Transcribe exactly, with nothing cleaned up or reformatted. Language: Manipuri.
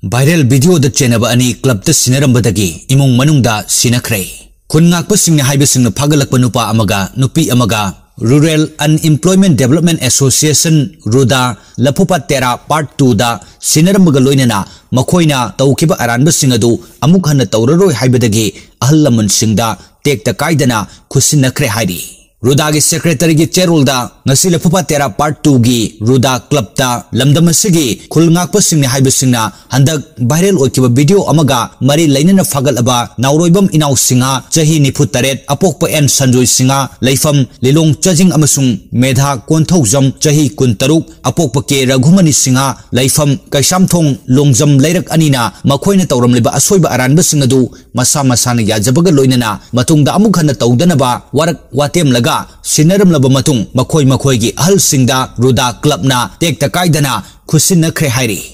Viral videoꯗ ꯆꯦꯟꯅꯕ ꯑꯅꯤ clubꯇ ꯁꯤꯟꯅꯔꯝꯕꯗꯒꯤ ꯏꯃꯨꯡ ꯃꯅꯨꯡꯗ ꯁꯤꯟꯅꯈ꯭ꯔꯦ꯫ ꯈꯨꯟ ꯉꯥꯛꯄꯁꯤꯡꯅ ꯍꯥꯏꯕꯁꯤꯡꯅ ꯐꯥꯒꯠꯂꯛꯄ ꯅꯨꯄꯥ ꯑꯃꯒ ꯅꯨꯄꯤ ꯑꯃꯒ Rural Unemployment Development Association, ꯔꯨꯗꯥ, ꯂꯐꯨꯄꯥꯠ ꯇꯦꯔꯥ Part Twoꯗ ꯁꯤꯟꯅꯔꯝꯕꯒ ꯂꯣꯏꯅꯅ ꯃꯈꯣꯏꯅ ꯇꯧꯈꯤꯕ ꯑꯔꯥꯟꯕꯁꯤꯡ ꯑꯗꯨ ꯑꯃꯨꯛ ꯍꯟꯅ ꯇꯧꯔꯔꯣꯏ ꯍꯥꯏꯕꯗꯒꯤ ꯑꯍꯜ ꯂꯃꯟꯁꯤꯡꯗ ꯇꯦꯛꯇ ꯀꯥꯏꯗꯅ ꯈꯨꯠꯁꯤꯟꯅꯈ꯭ꯔꯦ ꯍꯥꯏꯔꯤ꯫ ꯔꯨꯗꯥꯒꯤ secretaryꯒꯤ ꯆꯦꯔꯣꯜꯗ ꯉꯁꯤ ꯂꯐꯨꯄꯥꯠ ꯇꯦꯔꯥ Part Twoꯒꯤ ꯔꯨꯗꯥ clubꯇ ꯂꯝꯗꯝ ꯑꯁꯤꯒꯤ ꯈꯨꯜ ꯉꯥꯛꯄꯁꯤꯡꯅꯤ ꯍꯥꯏꯕꯁꯤꯡꯅ ꯍꯟꯗꯛ viral ꯑꯣꯏꯈꯤꯕ video ꯑꯃꯒ ꯃꯔꯤ ꯂꯩꯅꯅ ꯐꯥꯒꯠꯂꯕ ꯅꯥꯎꯔꯣꯏꯕꯝ ꯏꯅꯥꯎ ꯁꯤꯡꯍ, ꯆꯍꯤ ꯅꯤꯐꯨ ꯇꯔꯦꯠ, ꯑꯄꯣꯛꯄ ꯑꯦꯟ ꯁꯟꯖꯣꯏ ꯁꯤꯡꯍ, ꯂꯩꯐꯝ ꯂꯤꯂꯣꯡ ꯆꯥꯖꯤꯡ ꯑꯃꯁꯨꯡ ꯃꯦꯙꯥ ꯀꯣꯟꯊꯧꯖꯝ, ꯆꯍꯤ ꯀꯨꯟꯇꯔꯨꯛ, ꯑꯄꯣꯛꯄ ꯀꯦ ꯔꯘꯨꯃꯅꯤ ꯁꯤꯡꯍ, ꯂꯩꯐꯝ ꯀꯩꯁꯥꯝꯊꯣꯡ ꯂꯣꯡꯖꯝ ꯂꯩꯔꯛ ꯑꯅꯤꯅ ꯃꯈꯣꯏꯅ ꯇꯧꯔꯝꯂꯤꯕ ꯑꯁꯣꯏꯕ ꯑꯔꯥꯟꯕꯁꯤꯡ ꯑꯗꯨ ꯃꯁꯥ ꯃꯁꯥꯅ ꯌꯥꯖꯕꯒ ꯂꯣꯏꯅꯅ ꯃꯇꯨꯡꯗ ꯑꯃꯨꯛ ꯍꯟꯅ ꯇꯧꯗꯅꯕ ꯋꯥꯔꯛ ꯋꯥꯇꯦꯝꯂꯒ ꯁꯤꯟꯅꯔꯝꯂꯕ ꯃꯇꯨꯡ ꯃꯈꯣꯏ ꯃꯈꯣꯏꯒꯤ ꯑꯍꯜꯁꯤꯡꯗ ꯔꯨꯗꯥ clubꯅ ꯇꯦꯛꯇ ꯀꯥꯏꯗꯅ ꯈꯨꯠꯁꯤꯟꯅꯈ꯭ꯔꯦ ꯍꯥꯏꯔꯤ꯫